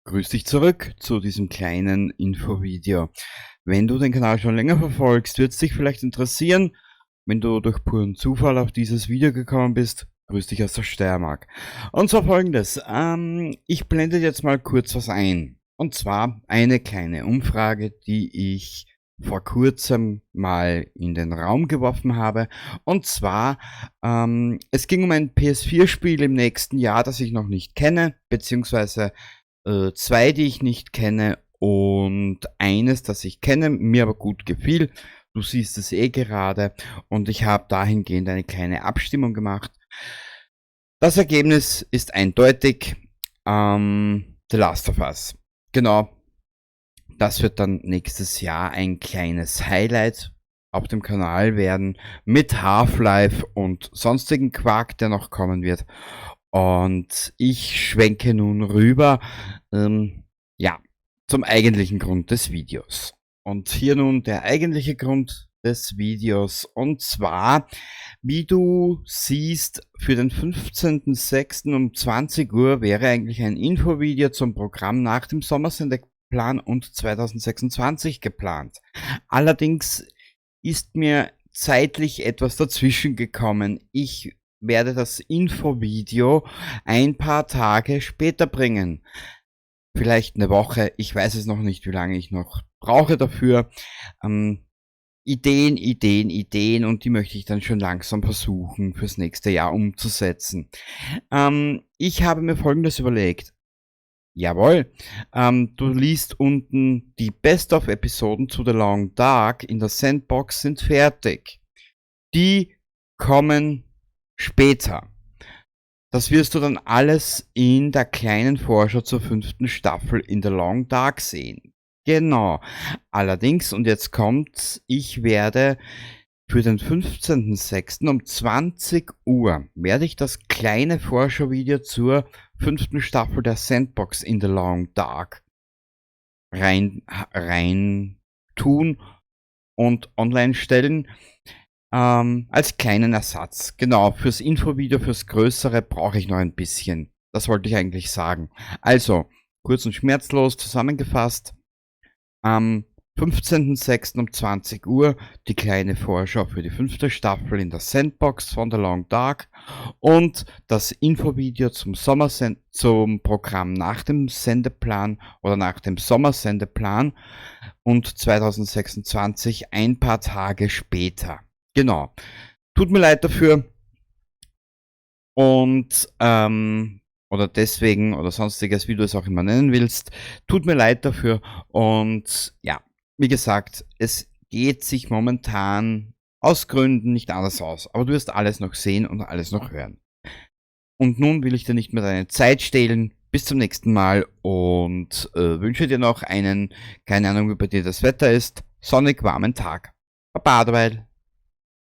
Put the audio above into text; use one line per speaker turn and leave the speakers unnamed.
Grüß dich zurück zu diesem kleinen Infovideo. Wenn du den Kanal schon länger verfolgst, wird es dich vielleicht interessieren. Wenn du durch puren Zufall auf dieses Video gekommen bist, grüß dich aus der Steiermark. Und zwar Folgendes, ich blende jetzt mal kurz was ein. Und zwar eine kleine Umfrage, die ich vor kurzem mal in den Raum geworfen habe. Und zwar, es ging um ein PS4-Spiel im nächsten Jahr, das ich noch nicht kenne, beziehungsweise zwei, die ich nicht kenne und eines, das ich kenne, mir aber gut gefiel. Du siehst es eh gerade und ich habe dahingehend eine kleine Abstimmung gemacht. Das Ergebnis ist eindeutig, The Last of Us. Genau, das wird dann nächstes Jahr ein kleines Highlight auf dem Kanal werden mit Half-Life und sonstigen Quark, der noch kommen wird. Und ich schwenke nun rüber, zum eigentlichen Grund des Videos. Und hier nun der eigentliche Grund des Videos. Und zwar, wie du siehst, für den 15.06 um 20 Uhr wäre eigentlich ein Infovideo zum Programm nach dem Sommersendeplan und 2026 geplant. Allerdings ist mir zeitlich etwas dazwischen gekommen. Ich werde das Infovideo ein paar Tage später bringen. Vielleicht eine Woche, ich weiß es noch nicht, wie lange ich noch brauche dafür. Ideen, Ideen, Ideen und die möchte ich dann schon langsam versuchen, fürs nächste Jahr umzusetzen. Ich habe mir Folgendes überlegt. Jawohl, du liest unten, die Best-of-Episoden zu The Long Dark in der Sandbox sind fertig. Die kommen später. Das wirst du dann alles in der kleinen Vorschau zur 5. Staffel in The Long Dark sehen. Genau. Allerdings, und jetzt kommt's, ich werde für den 15.06 um 20 Uhr werde ich das kleine Vorschauvideo zur 5. Staffel der Sandbox in The Long Dark rein tun und online stellen. Als kleinen Ersatz. Genau, fürs Infovideo, fürs Größere brauche ich noch ein bisschen. Das wollte ich eigentlich sagen. Also, kurz und schmerzlos zusammengefasst. Am 15.06 um 20 Uhr die kleine Vorschau für die 5. Staffel in der Sandbox von The Long Dark und das Infovideo zum Programm nach dem Sendeplan oder nach dem Sommersendeplan und 2026 ein paar Tage später. Genau. Tut mir leid dafür. Und oder deswegen oder sonstiges, wie du es auch immer nennen willst. Tut mir leid dafür. Und ja, wie gesagt, es geht sich momentan aus Gründen nicht anders aus. Aber du wirst alles noch sehen und alles noch hören. Und nun will ich dir nicht mehr deine Zeit stehlen. Bis zum nächsten Mal und wünsche dir noch einen, keine Ahnung, wie bei dir das Wetter ist, sonnig warmen Tag. Baba derweil.